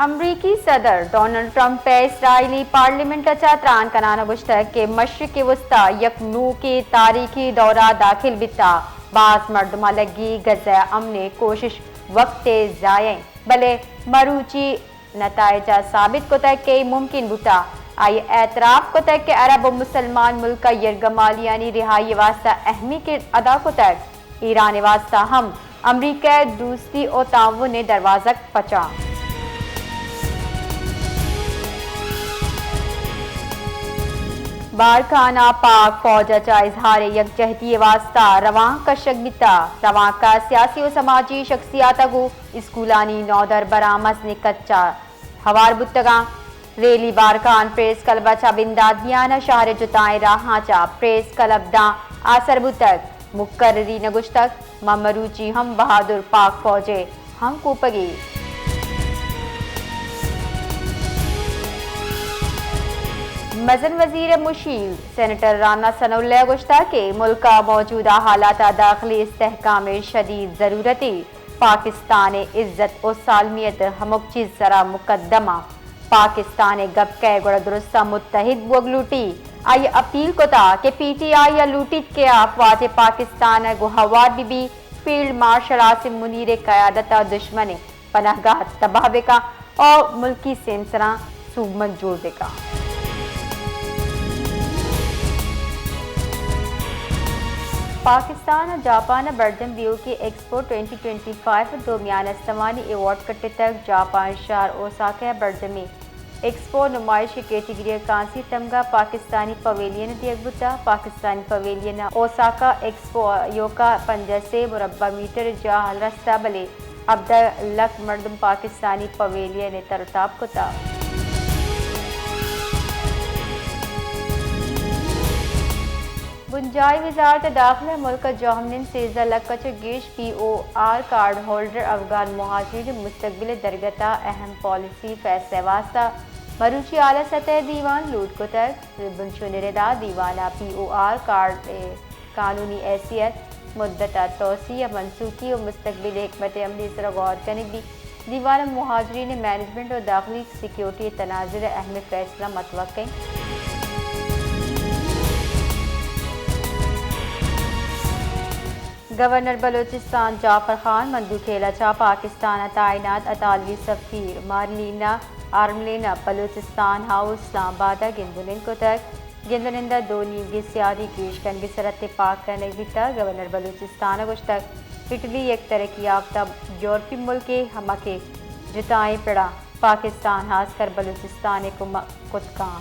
امریکی صدر Donald Trump ء اسرائیلی پارلیمنٹ ء چہ تران کنان ء گوشتگ کہ مشرق وسطی یک نوکیں تاریخی دور ء داخل بیتگ، باز مردماں لگی غزہ ء امن ء کوشش وقت ء ضائع انت، بلے مروچی نتائج ء ثابت کتگ کہ اے ممکن بوتگ۔ آئی ء اعتراف کتگ کہ عرب و مسلمان ملک ء یرغمالیانی رہائی ء واستہ اہمی کرد ادا کتگ۔ ایران ء واستہ ہم امریکہ ء دوستی و تعاون ء دروازگ پچ انت۔ بارکھان ء پاک فوج ء چہ اظہار یکجہتی ء واستہ روانک کشگ بیتگ۔ روانک ء سیاسی و سماجی شخصیات ء گوں اسکولانی نودربراں مزنیں کچ ء ہوار بوتگاں۔ ریلی بارکھان پریس کلب ء چہ بندات بیان ء شہر ء جتائیں راہاں چہ پریس کلب داں آسر بوتگ۔ مقررین ء گوشتگ، ما مروچی ہم بہادر پاک فوج ء ہمکوپگی۔ مزن وزیر ء مشیر سینیٹر رانا ثناء اللہ ء گوشتگ کہ ملک ء موجودہ حالات ء داخلی استحکام ء شدید ضرورت ء۔ پاکستان ء عزت و سالمیت ہمک چیز سرا مقدم ء۔ پاکستان ء گپ کئے گڑا درستاں متحد بوگ لوٹی۔ آئی ء اپیل کتا کہ پی ٹی آئی ء لوٹیت کہ آ افواج پاکستان ء گوں ہوار بہ بی، فیلڈ مارشل عاصم منیر ء قیادت ء دشمن ء پناہ گاہ تباہ بکن او ملکی سیمسراں سوبمند جوڑ بکن۔ پاکستان ء جاپان ء برجم Debaki expo twenty twenty five ء دومیان استمانی ایوارڈ کٹتگ۔ جاپان شہر اوساکا ء برجمیں ایکسپو نمائشی کیٹیگری ء کانسی تمگہ پاکستانی پویلین ء دیگ بوتگ۔ پاکستانی پویلین ء اوساکا ایکسپو ایوکا پنجاہ سے مربع میٹر جاہ رستہ، بلے ہبدہ لک مردم پاکستانی پویلین ء تر و تاب کتگ۔ بنجاہی وزارت داخلہ ملک ء جہمنند سیزدہ لک ء چہ گیش P O R card holder Afghan مہاجرین مستقبل درگت ء اہم پالیسی فیصلہ ء واستہ مروچی اعلی سطح ء دیوان لوٹ کتگ۔ بنشون ء ردا دیوان ء پی او آر کارڈ ء قانونی حیثیت، مدت ء توسیع ء منسوخی و مستقبل ء حکمت عملی ء سرا غور کنگ بیت۔ دیوان ء مہاجرین ء مینجمنٹ و داخلی سیکیورٹی ء تناظر ء اہم فیصلہ متوقع انت۔ گورنر بلوچستان جعفر خان مندوخیل ء چہ پاکستان ء تعینات اطالوی سفیر مارلینا آرملینا بلوچستان ہاؤس اسلام آباد ء گند و نند کتگ۔ گند و نند ء دو نیمگی سیادی گیش کنگ ء سرا تپاک کنگ بیتگ۔ گورنر بلوچستان ء گوشتگ، اٹلی یک ترقی یافتہ یورپی ملکے، ہمک ء جتائیں پڑاں پاکستان ہاسکر بلوچستان ء کمک کت کن۔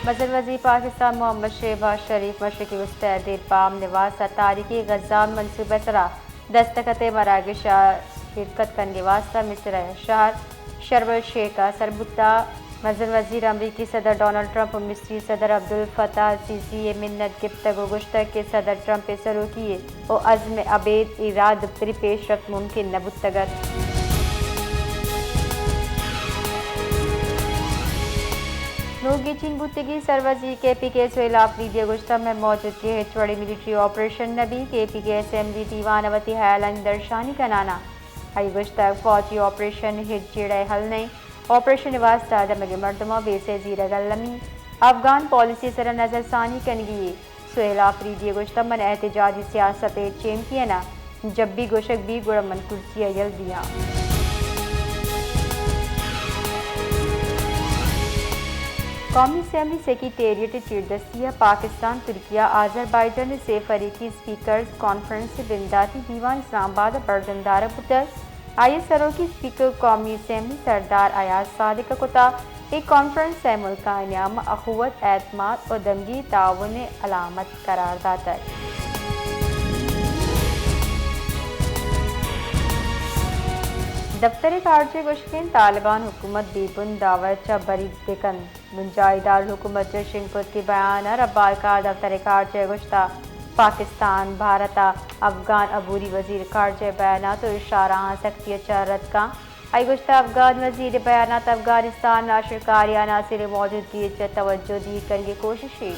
مزن وزیر پاکستان محمد شہباز شریف مشرقی وسطی ء دیر پہ امن ء واستہ تاریخی غزہ منصوبہ ء سرا دستخط ء مراگش ء شرکت کنگ ء واستہ مصر ء شہر شرم الشیخ ء سر بوتگ۔ مزن وزیر امریکی صدر ڈونلڈ ٹرمپ ء مصری صدر عبدالفتاح السیسی ء منت گپتگ ء گوشتگ کہ صدر ٹرمپ ء سروکی ء عزم ء ابید اے راہ دپتری پیشرفت ممکن نہ بوتگ ات۔ نوگیچین بوتگی سروزی کے پی کے سہیل آفریدی ء گوشتگ، مئے موجودگی ء ہچ وڑیں ملٹری آپریشن نہ بیت۔ کے پی کے اسمبلی دیوان ء وتی ہیالانی درشانی کنان ء آئی ء گوشتگ، فوجی آپریشن ہچ جیڑہ ء حل نہ انت۔ آپریشن ء واستہ دمگی مردماں ویسہ ء زیرگ المی، افغان پالیسی ء سرا نظر ثانی کنگی۔ سہیل آفریدی ء گوشتگ، من احتجاجی سیاست ء چیمپئن آں، جب بھی گوشگ بیت گڑا من کرسی ء یل دیاں۔ قومی اسمبلی سیکرٹریٹ ء چیردستی ء پاکستان، ترکیہ، آذربائیجان ء سے فریقی اسپیکرز کانفرنس ء بنداتی دیوان اسلام آباد ء برجم دارگ بوتگ۔ آئی ء سروکی اسپیکر قومی اسمبلی سردار ایاز صادق ء کتگ۔ اے کانفرنس سئے ملکانی نیام ء اخوت، اعتماد و دمگی تعاون ء علامت قرار داتگ۔ دفتر خارجہ گوشگ انت، طالبان حکومت بے بن دعوی چہ برید بہ کنت۔ بنجاہی دارالحکومت چہ شنگ کتگیں بیان ء ربارکار دفتر خارجہ ء گوشتگ، پاکستان، بھارت ء افغان عبوری وزیر خارجہ ء بیانات و اشارہاں سختی ء چہ رد کنت۔ آئی ء گوشتگ، افغان وزیر ء بیانات افغانستان ء ناشرکاری عناصر ء موجودگی ء چہ توجہ دیر کنگ ء کوششے۔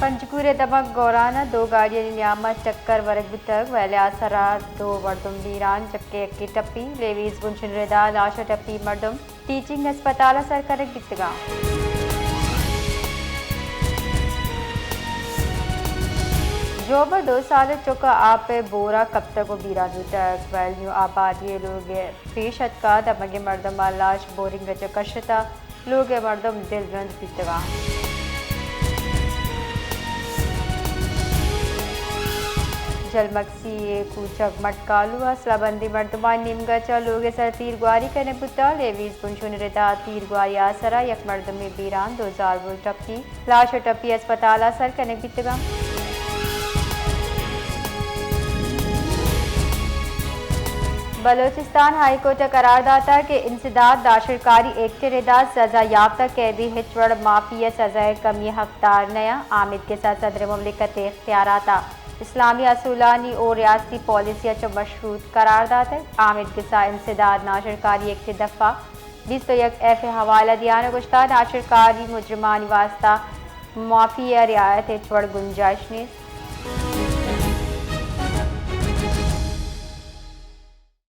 پنجگور ءِ دمگ گوران ءَ دو گاڑیانی نیام ءَ ٹکر ورگ بوتگ، ویل ءِ آسر ءَ دو مردم بیران، جبکہ یکے ٹپی۔ لیویز بنشون ردا لاش ءِ ٹپی مردم ٹیچنگ ہسپتال ءَ سر کنگ بیتگاں۔ ژوب ءِ دو سال ءِ چک ءَ آپ ءِ بور ءَ کپتگ ءُ بیران بوتگ، ویل نیو آبادی ءِ لوگ ءَ پیش اتکا، دمگیں مردماں لاش بورنگ ءَ چہ کشتہ، لوگ ءِ مردم دلرنج بیتگاں۔ جلمکسی ءِ کوچگ مٹ کالو ءَ سلاہ بندیں مردمانی نیمگ ءَ چہ لوگ ءِ سر ءَ تیرگواری کنگ بوتگ۔ لیویز بنشون ردا تیرگواری ءِ آسر ءَ یک مردمے بیران، دو زالبول ٹپی۔ لاش ءِ ٹپی ہسپتال ءَ سر کنگ بیتگاں۔ بلوچستان ہائی کورٹ ءَ قرار داتگ کہ انسداد ناشرکاری ایکٹ ءِ ردا سزا یافتہ قیدی ہچ وڑ معافی ءِ سزا ءِ کمی ءِ حقدار نہ انت۔ آمید گس ءَ صدر مملکت ءِ اختیارات ءَ اسلامی اصولانی ءُ ریاستی پالیسی ءَ چہ مشروط قرار داتگ۔ آمید گس ءَ انسداد ناشرکاری ایکٹ ءِ دفعہ بیست ءُ یک ایف ءِ حوالہ دیان ءَ گوشتگ، ناشرکاری مجرمانی واستہ معافی ءِ رعایت ءِ ہچ وڑ گنجائش نیست۔